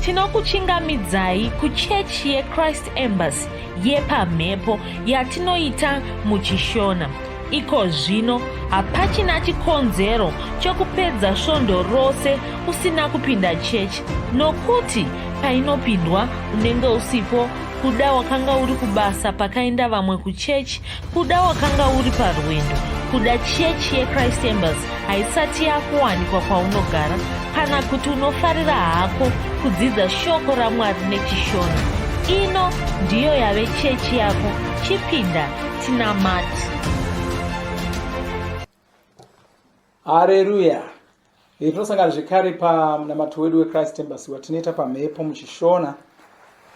Tinokuchingamidzai kuchechi yeChrist Embassy yepamhepo yatinoita muChishona. Iko zvino hapachina chikonzero chokupedza svondo rose usina kupinda chechi nokuti painopindwa unenge usipo kuda wakanga uri kubasa pakaenda vamwe kuchechi kuda wakanga uri parwendo kuda chechi yechrist embassy haisati yakuwanikwa kwaunogara kana kuti unofarira hako kudzidza shoko ramwari nechishona ino ndiyo yave chechi yako chipinda tinamati Hareruya! Eh, tinosangana zvekare pamunamato wedu weChrist Embassy watinoita pamhepo muchishona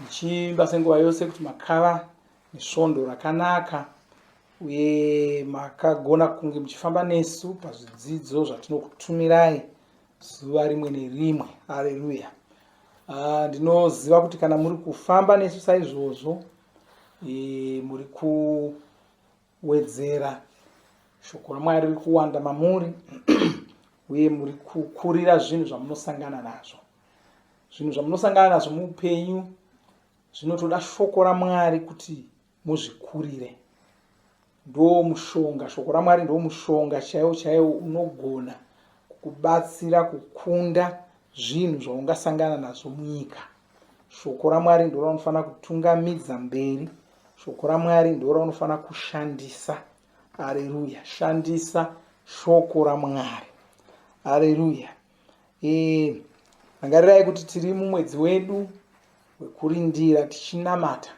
ndichiimba senguva yose kuti makava nesvondo rakanaka uye makagona kunge muchifamba nesu pazvidzidzo zvatinokutumirai zuva rimwe nerimwe. Hareruya! Ah, ndinoziva kuti kana muri kufamba nesu saizvozvo e, muri ku Wedzera shoko raMwari riri kuwanda mamuri uye muri kukurira zvinhu zvamunosangana nazvo. Zvinhu zvamunosangana nazvo muupenyu zvinotoda shoko raMwari kuti muzvikurire. Ndo mushonga, shoko raMwari ndo mushonga chaiwo chaiwo unogona kukubatsira kukunda zvinhu zvaungasangana nazvo munyika. Shoko raMwari ndo raunofanira kutungamidza mberi Shoko raMwari ndiro raunofanira kushandisa. Areruya. Shandisa shoko raMwari. Areruya. E, rangarirai kuti tiri mumwedzi wedu wekurindira tichinamata.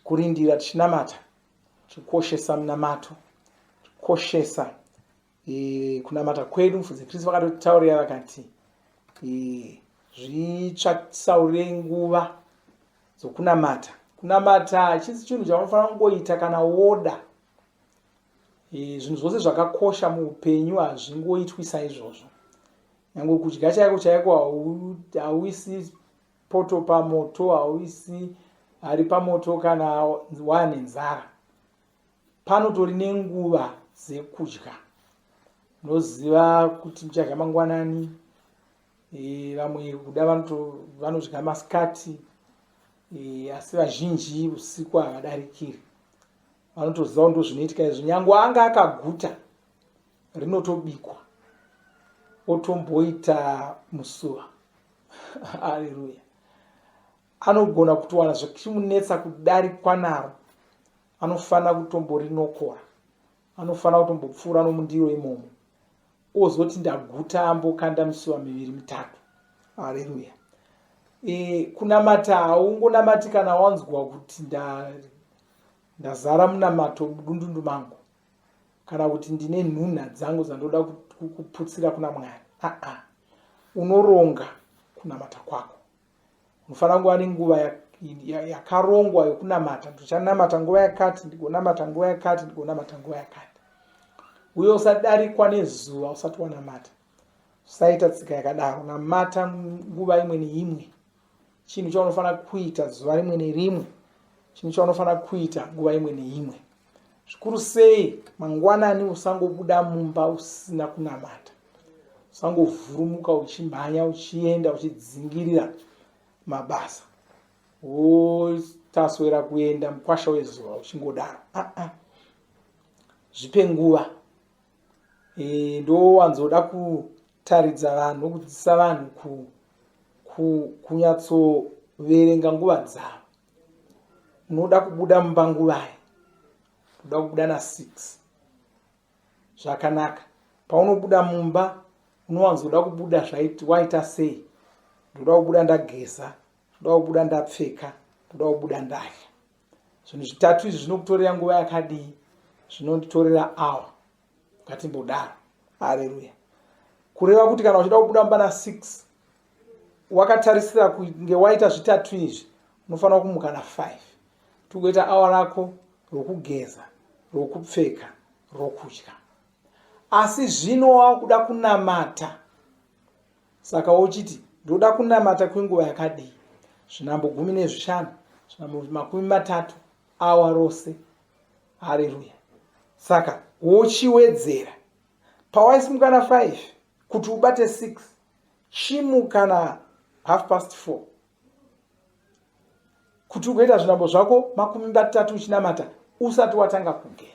Kurindira tichinamata. Tikoshesa munamato. Tikoshesa e, kunamata kwedu. Mufudzi Kristu vakatotitaurira vakati e, zvitsvakisaurei nguva dzokunamata. Kunamata hachisi chinhu chaunofanira kungoita kana woda. E, zvinhu zvose zvakakosha muupenyu hazvingoitwi saizvozvo. Nyange kudya chaiko chaiko hauisi poto pamoto, hauisi hari pamoto kana wane nzara. Panotori nenguva dzekudya. Unoziva kuti muchadya mangwanani, e, vamwe kuda vanodya masikati e, asi vazhinji usiku havadarikiri vanotoziva ndo zvinoitika izvo nyange anga akaguta rinotobikwa otomboita musuva aleluya anogona kutowana zvachimunetsa kudarikwa naro anofanira kutomborinokora anofanira kutombopfuura nomundiro imomo ozoti ndaguta ambokanda misuva miviri mitatu haleluya e, kunamata haungonamati kana wanzwa kuti ndazara munamato mudundundu mangu kana kuti ndine nhunha dzangu dzandoda kuputsira kuna mwari aa unoronga kunamata kwako unofanira kuva nenguva yakarongwa yokunamata ndichanamata nguva yakati ndigonamata nguva yakati ndigonamata nguva yakati uye usadarikwa nezuva usati wanamata usaita tsika yakadaro namata nguva imwe neimwe chinhu chaunofanira kuita zuva rimwe nerimwe chinhu chaunofanira kuita nguva imwe neimwe zvikuru sei mangwanani usangobuda mumba usina kunamata usangovhurumuka uchimhanya uchienda uchidzingirira mabasa wotaswera kuenda mukwasha wezuva uchingodaro aa ah, ah. zvipe nguva e, ndowanzoda kutaridza vanhu kudzidzisa vanhu ku, ku, kunyatsoverenga nguva dzavo unoda kubuda mumba nguvai unoda kubuda na6 zvakanaka paunobuda mumba unowanzoda kubuda waita sei ndoda kubuda ndageza ndoda kubuda ndapfeka ndoda kubuda ndadya zvinhu zvitatu izvi zvinokutorera nguva yakadii zvinonditorera awa ngatimbodaro hareruya kureva kuti kana uchida kubuda mumba na6 wakatarisira kunge waita zvitatu izvi unofanira kumuka na5 tugoita awa rako rokugeza rokupfeka rokudya asi zvino wakuda kunamata saka wochiti ndoda kunamata kwenguva yakadii zvinambo gumi nezvishanu zvinambo makumi matatu awa rose hareruya saka wochiwedzera pawaisimuka na5 kuti ubate 6 chimuka na 4:30 kuti ugoita zvinambo zvako 30 uchinamata usati watanga kugeza.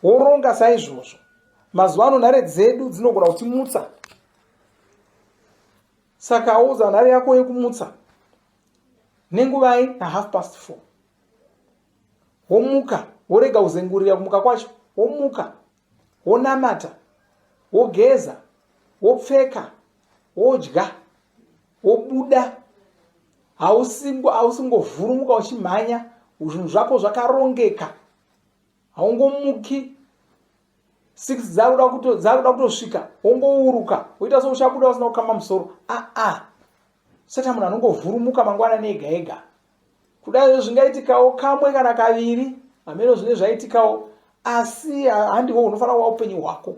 Woronga saizvozvo. Mazuva ano nhare dzedu dzinogona kutimutsa, saka woudza nhare yako yekumutsa nenguvai? Na 4:30 womuka, worega kuzengurira kumuka kwacho, womuka, wonamata, wogeza, wopfeka, wodya, wobuda. Hausingovhurumuka uchimhanya, zvinhu zvako zvakarongeka. Haungomuki 6 dzakuda kutosvika wongouruka woita seuchabuda usina kukama musoro. Aa, sata munhu anongovhurumuka mangwanani ega ega. Kudai zvingaitikawo kamwe kana kaviri, hameno zvine zvaitikawo, asi handiwo unofanira kuva upenyu hwako.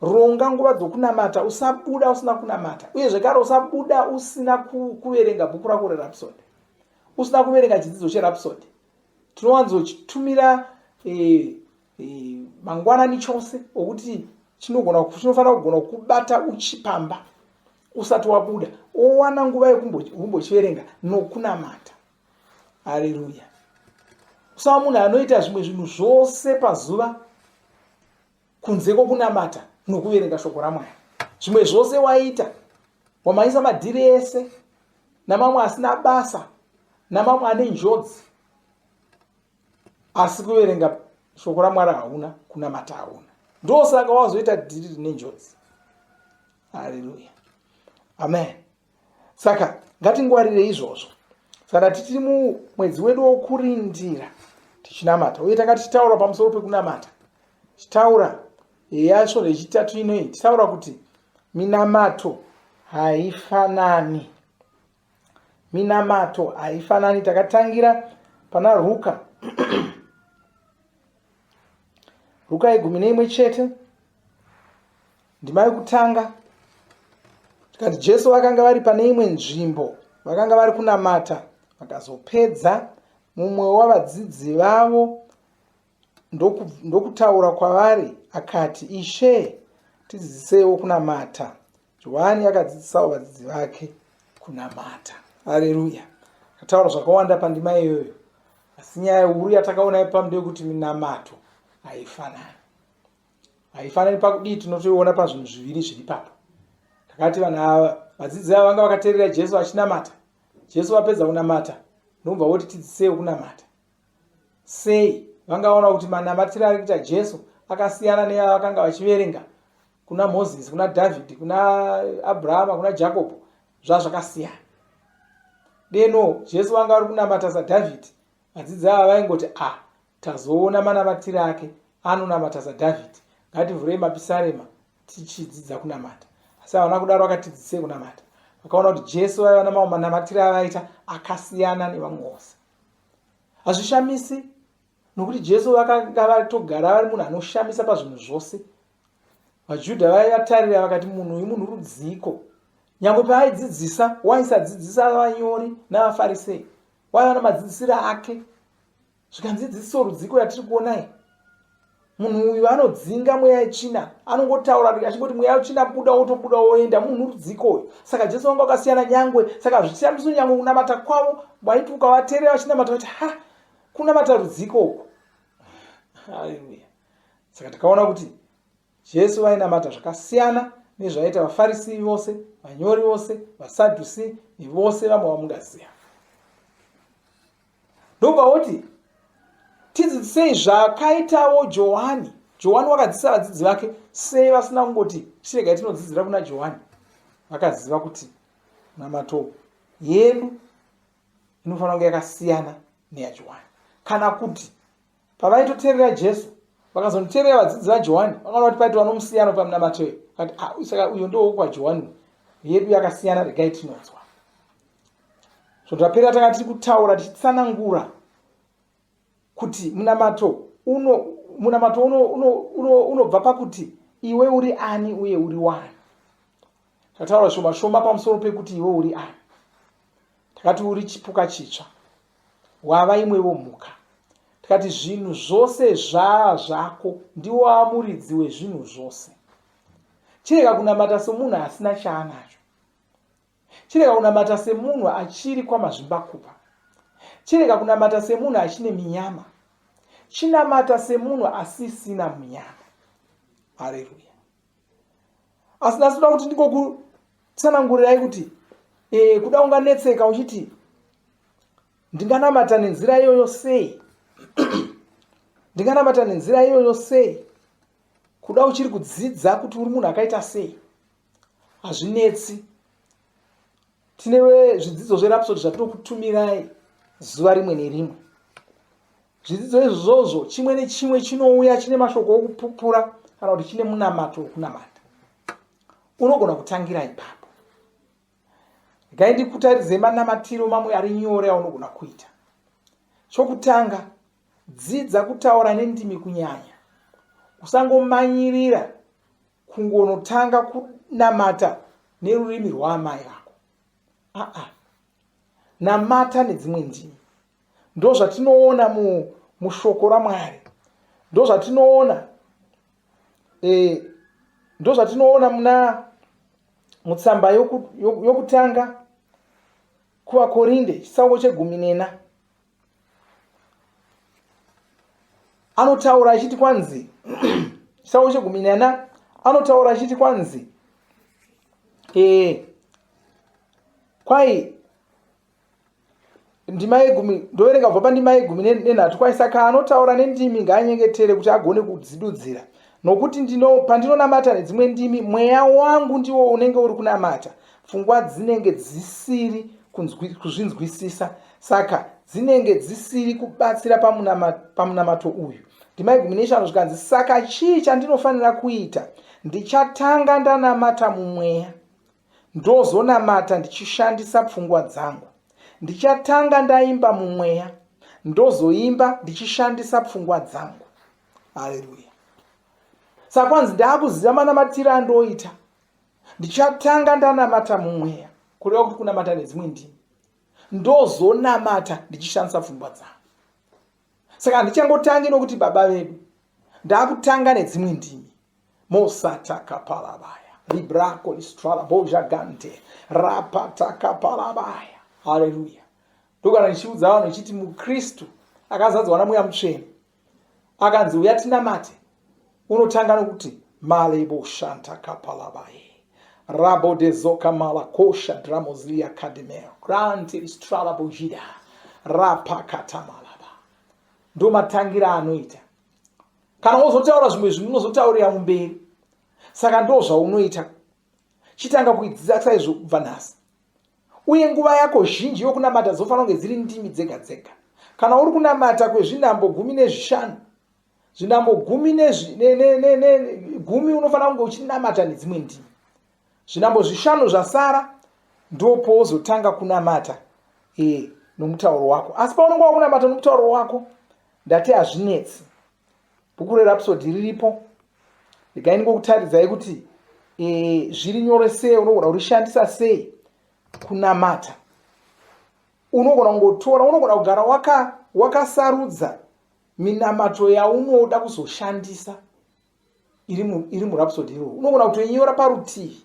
Ronga nguva dzokunamata, usabuda usina kunamata, uye zvekare usabuda usina kuverenga bhuku rako reRhapsody, usina kuverenga chidzidzo cheRhapsody. Tinowanzochitumira mangwanani chose okuti chinofanira kugona kukubata uchipamba usati wabuda, owana nguva yekumbochiverenga nokunamata. Hareruya. Usava munhu anoita zvimwe zvinhu zvose pazuva kunze kwokunamata nokuverenga shoko raMwari. Zvimwe zvose waita, wamanyisa madhiri ese namamwe asina basa namamwe ane njodzi, asi kuverenga shoko raMwari hauna, kunamata hauna. Ndosaka wazoita dhiri rine njodzi. Haleluya, amen. Saka ngatingwarire izvozvo. Saka titiri mumwedzi wedu wokurindira tichinamata, uye tanga tichitaura pamusoro pekunamata, tichitaura yasvondo yechitatu inoyi, tichitaura kuti minamato haifanani. Minamato haifanani. Takatangira pana Ruka, Ruka ye11, ndima yekutanga. Tikati Jesu vakanga vari pane imwe nzvimbo, vakanga vari kunamata. Vakazopedza, mumwe wavadzidzi vavo ndokutaura kwavari akati, Ishe, tidzidziseiwo kunamata. Johani akadzidzisawo vadzidzi vake kunamata. Haleluya. Kataura zvakawanda pandima iyoyo, asi nyaya huru yatakaona ipapo ndeyekuti minamato haifanani. Haifanani pakudii? Tinotoiona pazvinhu zviviri zviri papo. Takati vanhu ava, vadzidzi ava, vanga vakateerera Jesu achinamata. Jesu vapedza kunamata, ndobva voti, tidzidziseiwo kunamata. Sei? Vangaona kuti manamatiro ari kuita Jesu akasiyana neavakanga vachiverenga kuna Mozisi, kuna Dhavhidhi, kuna Abrahama, kuna Jakobho, zvazvakasiyana. Deno Jesu vanga vari kunamata saDhavhidhi, vadzidzi ava vaingoti, a ah, tazoona manamatiro ake, anonamata saDhavhidhi, ngativhurei mapisarema tichidzidza kunamata. Asi havana kudaro, vakatidzidzisei kunamata. Vakaona kuti Jesu vaiva namamwe manamatiro avaita akasiyana nevamwe vose. Hazvishamisi, nokuti Jesu vakanga vatogara vari munhu anoshamisa pazvinhu zvose. VaJudha vaivatarira vakati, munhu uyu munhu rudziko? Nyange paaidzidzisa, waisadzidzisa vanyori navaFarisei, waiva namadzidzisiro ake. Zvikanzi, dzidziso rudziko yatiri kuonai? Munhu uyu anodzinga mweya yetsvina, anongotaura achingoti mweya wetsvina buda, wotobuda woenda. Munhu rudziko uyu? Saka Jesu vanga vakasiyana nyangwe. Saka zvichishamiso, nyangwe kunamata kwavo, waiti ukavateerera vachinamata vati, ha, kunamata rudziko uku? Haleluya. Saka takaona kuti Jesu vainamata zvakasiyana nezvaiita vaFarisi vose, vanyori vose, vaSadhusi nevose vamwe vamungaziva. Ndobva woti, tidzidzisei zvakaitawo Johani. Johani wakadzidzisa vadzidzi vake. Sei vasina kungoti, chiregai tinodzidzira kuna Johani? Vakaziva kuti namato yedu inofanira kunge yakasiyana neyaJohani. Kana kuti pavaitoteerera Jesu, vakazonoteerera vadzidzi vaJohani, vakaona kuti paitova nomusiyano paminamato iyo. Vakati, ah, saka uyo ndowokwaJohani, yedu yakasiyana, regai tinonzwa. Svondo rapera tanga tiri kutaura tichitsanangura kuti munamato uno munamato unobva pakuti iwe uri ani uye uri wani. Takataura shoma shoma pamusoro pekuti iwe uri ani. Takati uri chipuka chitsva, wava imwevo mhuka. Tikati zvinhu zvose zvaa zvako, ndiwo wava muridzi wezvinhu zvose. Chirega kunamata somunhu asina chaanacho. Chirega kunamata semunhu achiri kwamazvimbakupa. Chirega kunamata semunhu achine minyama. Chinamata semunhu asisina munyama. Haleluya. Asi nhasi toda kuti ndingokutsanangurirai kuti e, kuda unganetseka uchiti ndinganamata nenzira iyoyo sei? Ndinganamata nenzira iyoyo sei? Kuda uchiri kudzidza kuti uri munhu akaita sei? Hazvinetsi. Tine zvidzidzo zverapsody zvatinokutumirai zuva rimwe nerimwe. Zvidzidzo izvozvo chimwe nechimwe chinouya chine mashoko okupupura kana kuti chine munamato wokunamata. Unogona kutangira ipapo. Regai ndikutaridzei manamatiro mamwe ari nyore aunogona kuita. Chokutanga, dzidza kutaura nendimi kunyanya. Usangomanyirira kungonotanga kunamata nerurimi rwaamai vako. Aa, namata nedzimwe ndimi. Ndozvatinoona mushoko raMwari. Ndozvatinoona e, ndozvatinoona muna mutsamba yokutanga yoku kuvaKorinde chitsauko chegumi nena. Anotaura achiti kwanzi chitsauko chegumi nena anotaura achiti kwanzi e, kwai ndima yegumi ndoverenga kubva pandima yegumi nenhatu kwai saka anotaura nendimi ngaanyengetere kuti agone kudzidudzira nokuti ndino pandinonamata nedzimwe ndimi mweya wangu ndiwo unenge uri kunamata pfungwa dzinenge dzisiri kuzvinzwisisa saka dzinenge dzisiri kubatsira pamunamato uyu ndima yegumi neshanu zvikanzi saka chii chandinofanira kuita ndichatanga ndanamata mumweya Ndozonamata ndichishandisa pfungwa dzangu. Ndichatanga ndaimba mumweya, ndozoimba ndichishandisa pfungwa dzangu. Haleluya. Saka kwanzi ndaakuziva manamatiro andoita. Ndichatanga ndanamata mumweya, kureva kuti kunamata nedzimwe ndimi. Ndozonamata ndichishandisa pfungwa dzangu. Saka handichangotangi nokuti baba vedu, ndaakutanga nedzimwe ndimi. Mosatakaparabaya. Librako listrala bojagante. Rapatakaparabaya. Haleluya. Ndokana ndichiudza vanhu ndichiti muKristu akazadzwa naMweya Mutsvene akanzi uya tinamate unotanga nokuti malebo shantakapalabaye rabo dezoka malakosha dramozlia kademel granti listrala bojida rapakatamalaba ndomatangira anoita kana wozotaura zvimwe zvinhu unozotaurira mumberi saka ndo zvaunoita chitanga kuidzidza saizvo kubva nhasi uye nguva yako zhinji yokunamata dzofanira kunge dziri ndimi dzega dzega kana uri kunamata kwezvinhambo gumi nezvishanu zvinhambo gumi gumi unofanira kunge uchinamata nedzimwe ndimi zvinhambo zvishanu zvasara ndopowozotanga kunamata e, nomutauro wako asi paunenge wakunamata nomutauro wako Ndati hazvinetsi. Bhuku reRhapsody riripo. Regai ndingokutaridzai kuti e, zviri nyore sei, unogona kurishandisa sei kunamata. Unogona kungotora, unogona kugara wakasarudza waka minamato yaunoda kuzoshandisa iri muRhapsody iroro. Unogona kutoinyora parutivi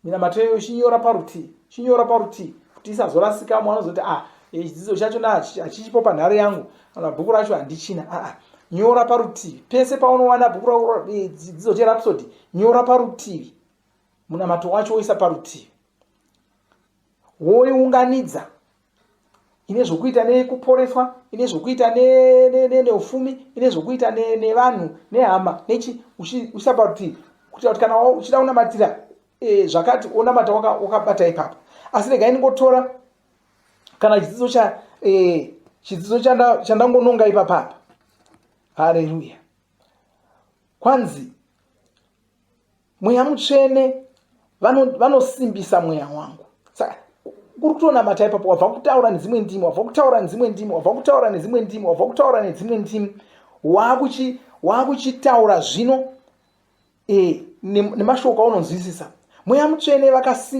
minamato iyoyo uchinyora parutivi chinyora parutivi kuti isazorasika mwana uzoti ah eh, chidzidzo chacho na hachichipo panhare yangu kana bhuku racho handichina aa ah, nyora parutivi pese paunowana bhuku eh, chidzidzo cherapsody nyora parutivi munamato wacho woisa parutivi woiunganidza ine zvokuita nekuporeswa ine zvokuita neufumi ine zvokuita nevanhu nehama nechi uchiisa parutivi kuitira kuti kana uchida kunamatira e, zvakati wonamata wakabata ipapo asi regai ndingotora kana chidzidzo cha e, chidzidzo chandangononga ipapapa haleluya kwanzi Mweya Mutsvene vanosimbisa vano mweya wangu. Saka kuri kutonamata ipapo, wabva kutaura nedzimwe ndimi, wabva kutaura nedzimwe ndimi, wabva kutaura nedzimwe ndimi, wabva kutaura nedzimwe ndimi, wakuchitaura zvino e, nemashoko aunonzwisisa. Mweya Mutsvene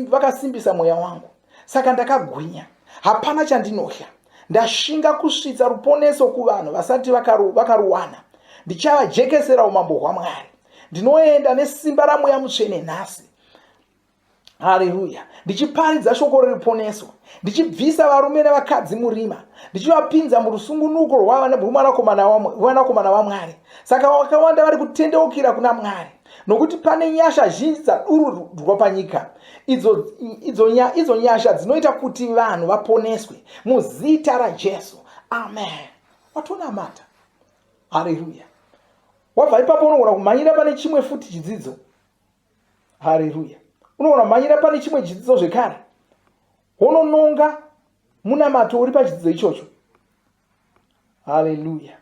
vakasimbisa mweya wangu, saka ndakagwinya, hapana chandinohla. Ndashinga kusvitsa ruponeso kuvanhu vasati vakaruwana, ndichavajekesera umambo hwaMwari. Ndinoenda nesimba raMweya Mutsvene nhasi. Haleluya! Ndichiparidza shoko reruponeso, ndichibvisa varume nevakadzi murima, ndichivapinza murusungunuko rwemwanakomana waMwari. Saka vakawanda vari kutendeukira kuna Mwari nokuti pane nyasha zhinji dzadururwa panyika idzo, idzo, idzo nyasha dzinoita kuti vanhu vaponeswe muzita raJesu. Amen. Watonamata. Haleluya. Wabva ipapo unogona kumhanyira pane chimwe futi chidzidzo. Hareruya. Unogona kumhanyira pane chimwe chidzidzo zvekare. Wonononga munamato uri pachidzidzo ichocho. Haleluya.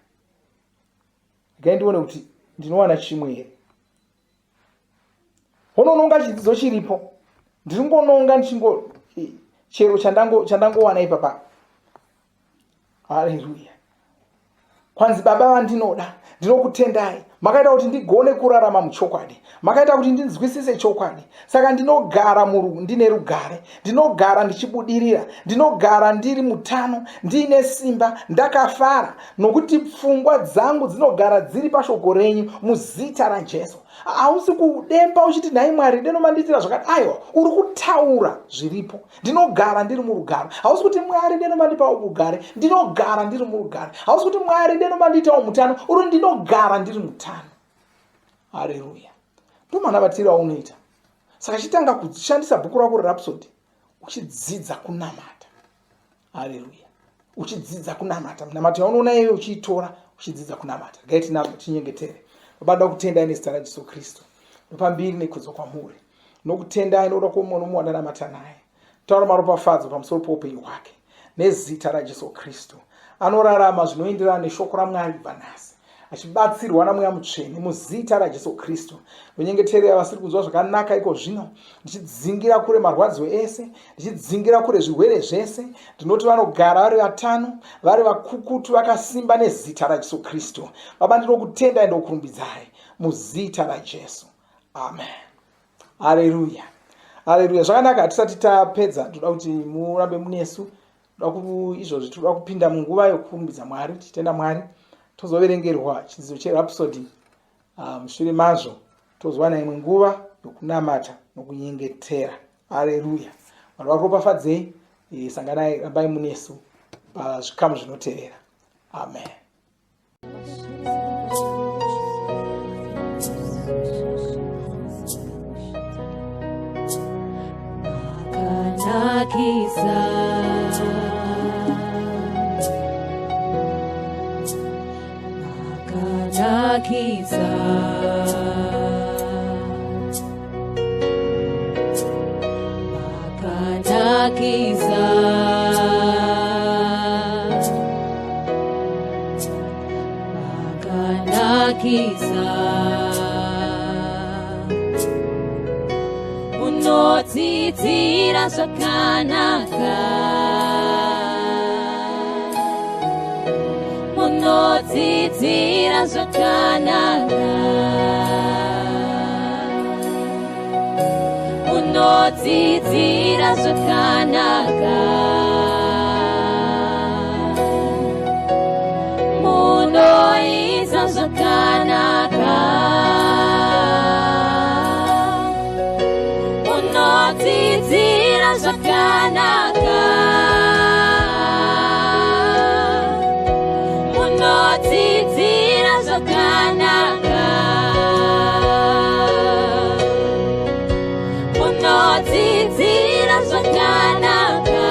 Regai ndione kuti ndinowana chimwe here. Wonononga chidzidzo chiripo. Ndiri ngononga ndichingo chero chandango chandangowana ipapa. Haleluya. Kwanzi baba vandinoda, ndinokutendai. Makaita kuti ndigone kurarama muchokwadi. Makaita kuti ndinzwisise chokwadi. Saka ndinogara muru, ndine rugare. Ndinogara ndichibudirira. Ndinogara ndiri mutano, ndiine simba, ndakafara nokuti pfungwa dzangu dzinogara dziri pashoko renyu muzita raJesu. Hausi kudemba uchiti nhai Mwari deno mandiitira zvakati. Aiwa, uri kutaura zviripo. Ndinogara ndiri murugare. Hausi kuti Mwari deno mandipawo rugare. Ndinogara ndiri murugare. Hausi kuti Mwari deno mandiitawo mutano. Uri ndinogara ndiri mutano. Haleluya. Ndomanavatiro aunoita. Saka chitanga kushandisa bhuku rako reRhapsody uchidzidza kunamata. Haleluya. Uchidzidza kunamata. Minamato yaunoona iyoyo uchiitora uchidzidza kunamata. Regai tinyengetere. Baba ndoda kutendai nezita raJesu Kristu. Ndopa mbiri nekudzwa kwamuri. Nokutendai nokuda kwomumwe nomumwe wandanamata naye. Taura maropafadzo pamusoro poupenyu hwake. Nezita raJesu Kristu. Anorarama zvinoenderana neshoko raMwari kubva nhasi. Achibatsirwa naMweya Mutsvene muzita raJesu Kristu. Ndonyengeterera vasiri kunzwa zvakanaka iko zvino, ndichidzingira kure marwadzo ese, ndichidzingira kure zvirwere zvese. Ndinoti vanogara vari vatano, vari vakukutu, vakasimba nezita raJesu Kristu. Baba, ndinokutendai, ndokurumbidzai muzita raJesu. Amen. Haleluya. Haleluya. Zvakanaka, hatisati tapedza, toda kuti murambe munesu. Izvozvi tinoda kupinda munguva yokurumbidza Mwari, tichitenda Mwari. Tozoverengerwa chidzidzo cheRhapsody ah, mushure mazvo tozowana imwe nguva yokunamata nokunyengetera. Haleluya. Mwari vakuropafadzei. Eh, sanganai, rambai munesu pazvikamu zvinotevera. Amen. Makanakisa. Makanakisa. Makanakisa. Makanakisa. Unotiitira zvakanaka. Munotiitira zvakanaka. Munotiitira zvakanaka. Munoita zvakanaka. Munotiitira zvakanaka. Munotiitira zvakanaka. Munotiitira zvakanaka.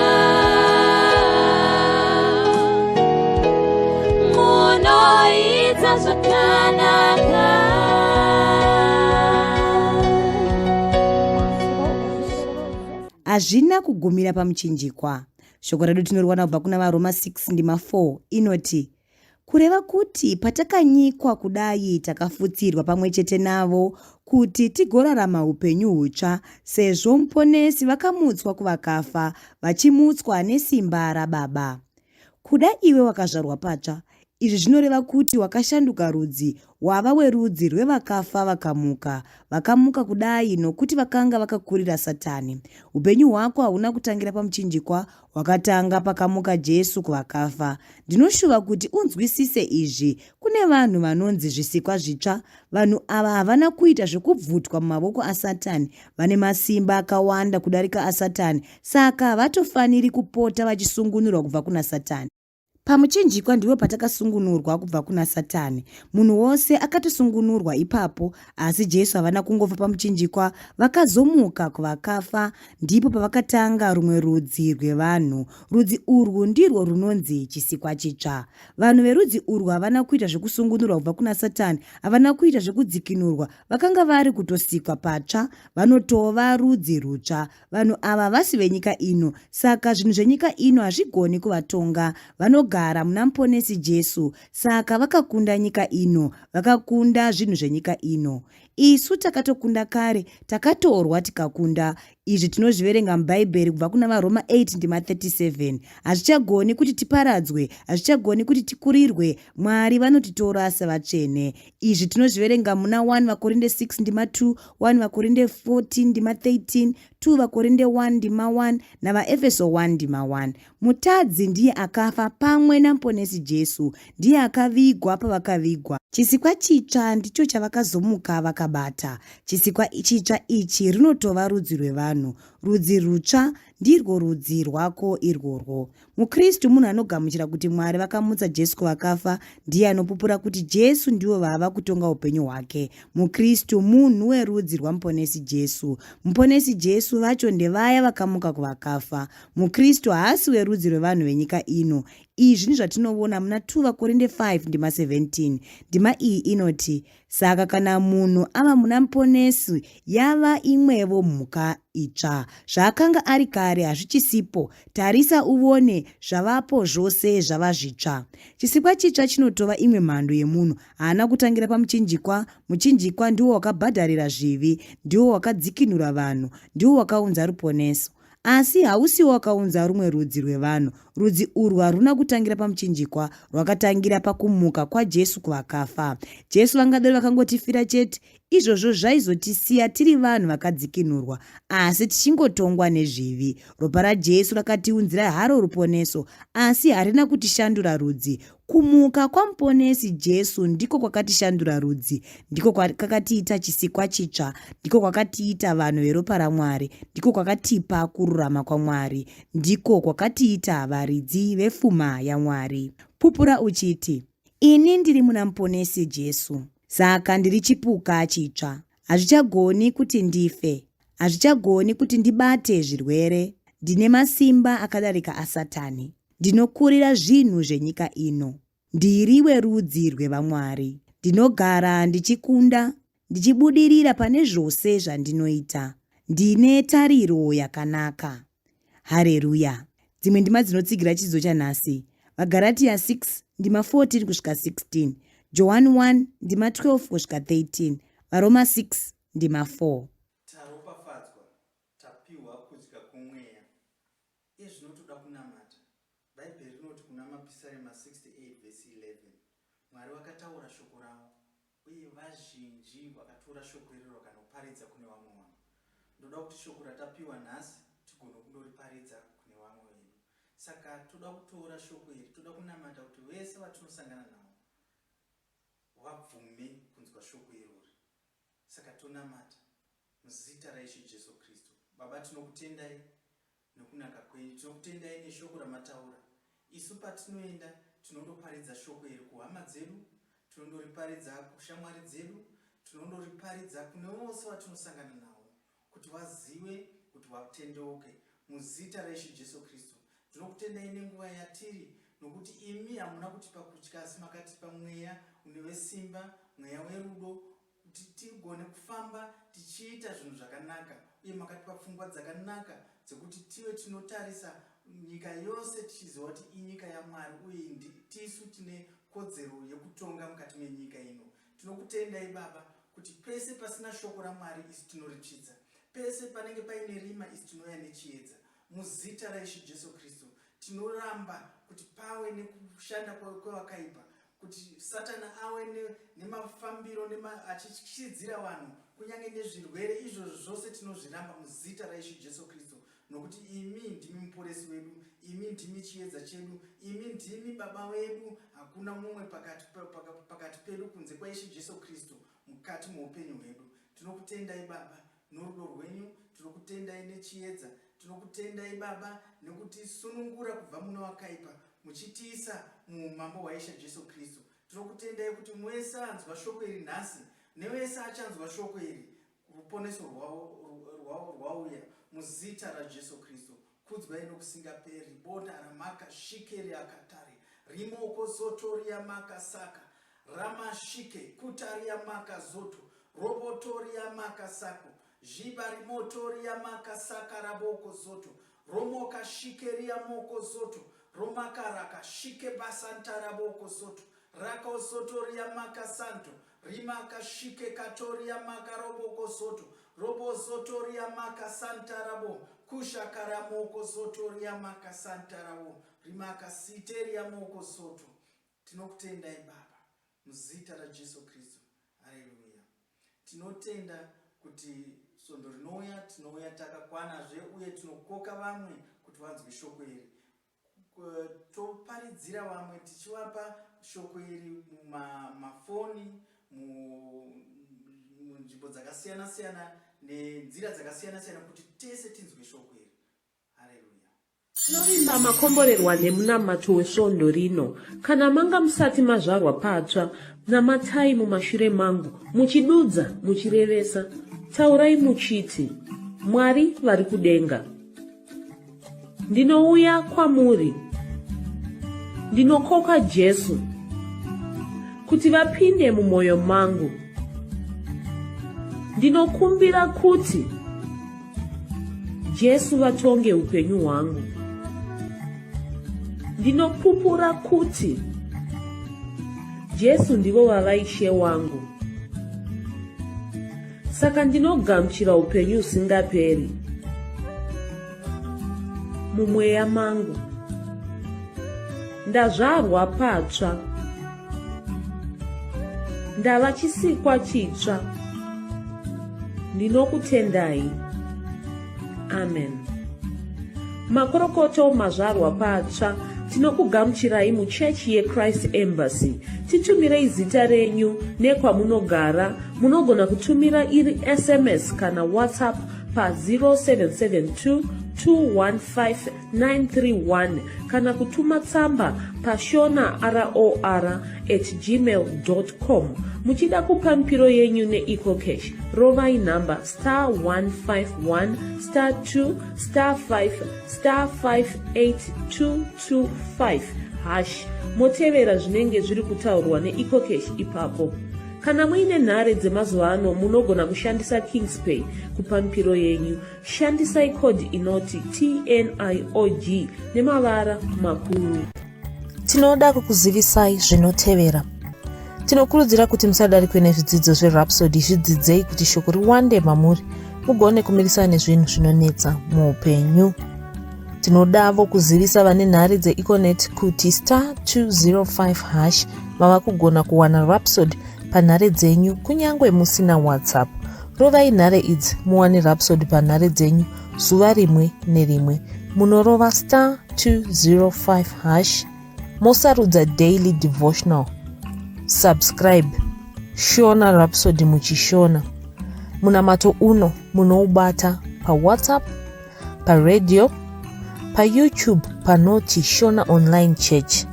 Munoita zvakanaka. Hazvina kugumira pamuchinjikwa. Shoko redu tinoriwana kubva kuna vaRoma 6 ndima 4 inoti, Kureva kuti patakanyikwa kudai takafutsirwa pamwe chete navo kuti tigorarama upenyu hutsva sezvo Muponesi vakamutswa kuvakafa vachimutswa nesimba raBaba. Kuda iwe wakazvarwa patsva, Izvi zvinoreva kuti wakashanduka rudzi, wava werudzi rwevakafa vakamuka. Vakamuka kudai nokuti vakanga vakakurira Satani. Upenyu hwako hauna kutangira pamuchinjikwa, hwakatanga pakamuka Jesu kuvakafa. Ndinoshuva kuti unzwisise izvi. Kune vanhu vanonzi zvisikwa zvitsva. Vanhu ava havana kuita zvekubvutwa mumavoko aSatani. Vane masimba akawanda kudarika aSatani, saka havatofaniri kupota vachisungunurwa kubva kuna Satani. Pamuchinjikwa ndipo patakasungunurwa kubva kuna Satani. Munhu wose akatosungunurwa ipapo, asi Jesu havana kungofa pamuchinjikwa, vakazomuka kuvakafa. Ndipo pavakatanga rumwe rudzi rwevanhu. Rudzi urwu ndirwo runonzi chisikwa chitsva. Vanhu verudzi urwu havana kuita zvekusungunurwa kubva kuna Satani, havana kuita zvekudzikinurwa, vakanga vari kutosikwa patsva, vanotova rudzi rutsva. Vanhu ava havasi venyika ino, saka zvinhu zvenyika ino hazvigoni kuvatonga. Vanogara muna Muponesi Jesu, saka vakakunda nyika ino, vakakunda zvinhu zvenyika ino. Isu takatokunda kare, takatorwa tikakunda. Izvi tinozviverenga muBhaibheri kubva kuna vaRoma 8 ndima 37. Hazvichagoni kuti tiparadzwe, hazvichagoni kuti tikurirwe. Mwari vanotitora sevatsvene. Izvi tinozviverenga muna 1 vaKorinde 6 ndima 2, 1 vaKorinde 14 ndima 13, 2 vaKorinde 1 ndima 1 naVaEfeso 1 ndima 1. Mutadzi ndiye akafa pamwe naMuponesi Jesu, ndiye akavigwa pavakavigwa. Chisikwa chitsva ndicho chavakazomuka vakabata. Chisikwa chitsva ichi runotova rudzi rwevanhu. Rudzi rutsva ndirwo rudzi rwako irworwo. MuKristu munhu anogamuchira kuti Mwari vakamutsa Jesu kuvakafa, ndiye anopupura kuti Jesu ndivo vava kutonga upenyu hwake. MuKristu munhu werudzi rwaMuponesi Jesu. Muponesi Jesu vacho ndevaya vakamuka kuvakafa. MuKristu haasi werudzi rwevanhu venyika ino. Izvi ndizvatinovona muna 2 vaKorinde 5 ndima 17. Ndima iyi inoti, Saka kana munhu ava muna Muponesi, yava imwevo mhuka itsva. Zvaakanga ari kare hazvichisipo. Tarisa uvone, zvavapo zvose zvava zvitsva. Chisikwa chitsva chinotova imwe mhando yemunhu. Haana kutangira pamuchinjikwa. Muchinjikwa ndiwo wakabhadharira zvivi. Ndiwo wakadzikinura vanhu. Ndiwo wakaunza ruponeso. Asi hausiwo wakaunza rumwe rudzi rwevanhu. Rudzi urwu haruna kutangira pamuchinjikwa, rwakatangira pakumuka kwaJesu kuvakafa. Jesu vangadaro vakangotifira chete, izvozvo zvaizotisiya tiri vanhu vakadzikinurwa, asi tichingotongwa nezvivi. Ropa raJesu rakatiunzira haro ruponeso, asi harina kutishandura rudzi. Kumuka kwaMuponesi Jesu ndiko kwakatishandura rudzi, ndiko kwakatiita chisikwa chitsva, ndiko kwakatiita vanhu veropa raMwari, ndiko kwakatipa kururama kwaMwari, ndiko kwakatiita varidzi vefuma yaMwari. Pupura uchiti, Ini ndiri muna Muponesi Jesu, saka ndiri chipuka chitsva. Hazvichagoni kuti ndife. Hazvichagoni kuti ndibate zvirwere. Ndine masimba akadarika aSatani. Ndinokurira zvinhu zvenyika ino. Ndiri werudzi rwevaMwari. Ndinogara ndichikunda, ndichibudirira pane zvose zvandinoita. Ndine tariro yakanaka. Hareruya! Dzimwe ndima dzinotsigira chidzidzo chanhasi, VaGaratiya 6 ndima 14 kusvika 16, Johani 1 ndima 12 kusvika 13, VaRoma 6 ndima 4. Taropafadzwa, tapiwa kudya kwomweya. Iye zvino toda kunamata. Bhaibheri rinoti kuna Mapisarema 68 vhesi 11, Mwari vakataura shoko ravo, uye vazhinji vakatora shoko iroro vakanoparidza kune vamwe vanhu. Ndoda kuti shoko ratapiwa nhasi tigone kundoriparidza kune vamwe vedu. Saka toda kutora shoko iri, toda kunamata kuti vese vatinosangana navo vabvume kunzwa shoko irori. Saka tonamata muzita raIshe Jesu Kristu. Baba tinokutendai nokunaka kwenyu. Tinokutendai neshoko ramataura. Isu patinoenda tinondoparidza shoko iri kuhama dzedu, tinondoriparidza kushamwari dzedu, tinondoriparidza kune vose vatinosangana navo kuti vazive kuti vatendeuke muzita raIshe Jesu Kristu. Ndinokutendai nenguva yatiri nokuti imi hamuna kutipa kutya asi makatipa mweya une wesimba, mweya werudo kuti tigone kufamba tichiita zvinhu zvakanaka uye makatipa pfungwa dzakanaka dzekuti tive tinotarisa nyika yose tichiziva kuti inyika yamwari uye tisu tine kodzero yekutonga mukati menyika ino tinokutendai baba kuti pese pasina shoko ramwari isu tinoritsvitsa pese panenge paine rima isu tinouya nechiedza muzita raishe jesu kristu tinoramba kuti pave nekushanda kwevakaipa. kuti Satani awe nemafambiro nema, achityisidzira vanhu kunyange nezvirwere izvozvo zvose tinozviramba muzita raIshe Jesu Kristu nokuti imi ndimi muporesi wedu, imi ndimi chiedza chedu, imi ndimi baba vedu, hakuna mumwe pakati, pakati pedu kunze kwaIshe Jesu Kristu mukati moupenyu hwedu. Tinokutendai Baba norudo rwenyu, tinokutendai nechiedza, tinokutendai Baba nekutisunungura kubva mune wakaipa muchitiisa muumambo hwaIshe Jesu Kristu. Tinokutendai kuti mwese anzwa shoko iri nhasi newese achanzwa shoko iri ruponeso rwavo rwauya muzita raJesu Kristu. Kudzwai nokusingaperi. Boda ramaka shikeri akatari rimoko zotoria maka saka ramashike kutaria maka zoto robotoria maka sako zhiba rimotoria maka saka raboko zoto romoka shikeria moko zoto romakaraka shike basantaraboko zoto rakozotoria maka santo rimaka shike katoria maka roboko zoto robozotoria maka santarabo kushakaramoko zotoria maka santarabo rimaka siteria moko soto tinokutendai baba muzita rajesu kristu haleluya tinotenda kuti svondo rinouya tinouya takakwanazve uye tinokoka vamwe kuti vanzwe shoko iri toparidzira vamwe tichivapa shoko iri mumafoni munzvimbo dzakasiyana siyana nenzira dzakasiyana siyana kuti tese tinzwe shoko iri haleluya Tinovimba makomborerwa nemunamato wesvondo rino. Kana manga musati mazvarwa patsva, namatai mumashure mangu, muchidudza, muchirevesa. Taurai muchiti, Mwari vari kudenga. Ndinouya kwamuri. Ndinokoka Jesu kuti vapinde mumwoyo mangu. Ndinokumbira kuti Jesu vatonge upenyu hwangu. Ndinopupura kuti Jesu ndivo vava Ishe wangu. Saka ndinogamuchira upenyu husingaperi mumweya mangu. Ndazvarwa patsva. Ndava chisikwa chitsva. Ndinokutendai. Amen. Makorokoto mazvarwa patsva tinokugamuchirai muchechi yeChrist Embassy. Titumirei zita renyu nekwamunogara. Munogona kutumira iri SMS kana WhatsApp pa 0772 215 931 kana kutuma tsamba pashona ror at gmail com. Muchida kupa mipiro yenyu neEcoCash, rovai nhamba star 151 star 2 star 5 star 58225 hash motevera zvinenge zviri kutaurwa neEcoCash ipapo. Kana muine nhare dzemazuva ano munogona kushandisa Kingspay kupa mipiro yenyu. Shandisai code inoti TNIOG nemavara makuru. Tinoda kukuzivisai zvinotevera. Tinokurudzira kuti musadarikwe nezvidzidzo zveRhapsody, zvidzidzei kuti shoko riwande mamuri mugone kumirisana nezvinhu zvinonetsa muupenyu. Tinodavo kuzivisa vane nhare dzeEconet kuti star 205 hash mava kugona kuwana Rhapsody panhare dzenyu kunyange musina WhatsApp. Rovai nhare idzi muwane Rhapsody panhare dzenyu zuva rimwe nerimwe. Munorova star 205 hash mosarudza daily devotional. Subscribe Shona Rhapsody muchishona. Munamato uno munoubata paWhatsApp, paradio, paYouTube panoti Shona Online Church,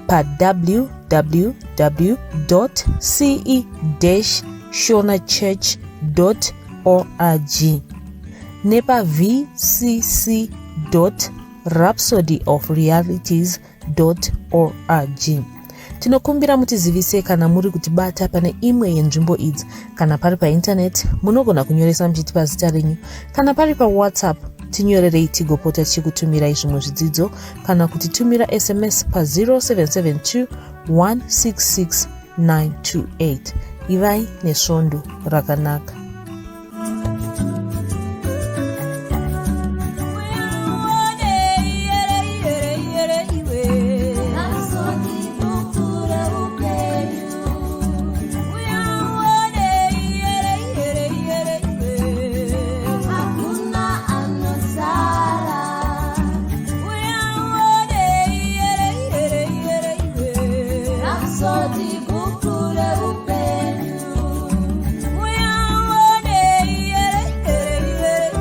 pa www.ce-shonachurch.org nepa vcc.rhapsodyofrealities org. Tinokumbira mutizivise kana muri kutibata pane imwe yenzvimbo idzi. Kana pari paintaneti, munogona kunyoresa muchitipa zita renyu. Kana pari paWhatsApp, tinyorerei tigopota tichikutumirai zvimwe zvidzidzo kana kutitumira SMS pa 0772 166 928. Ivai nesvondo rakanaka.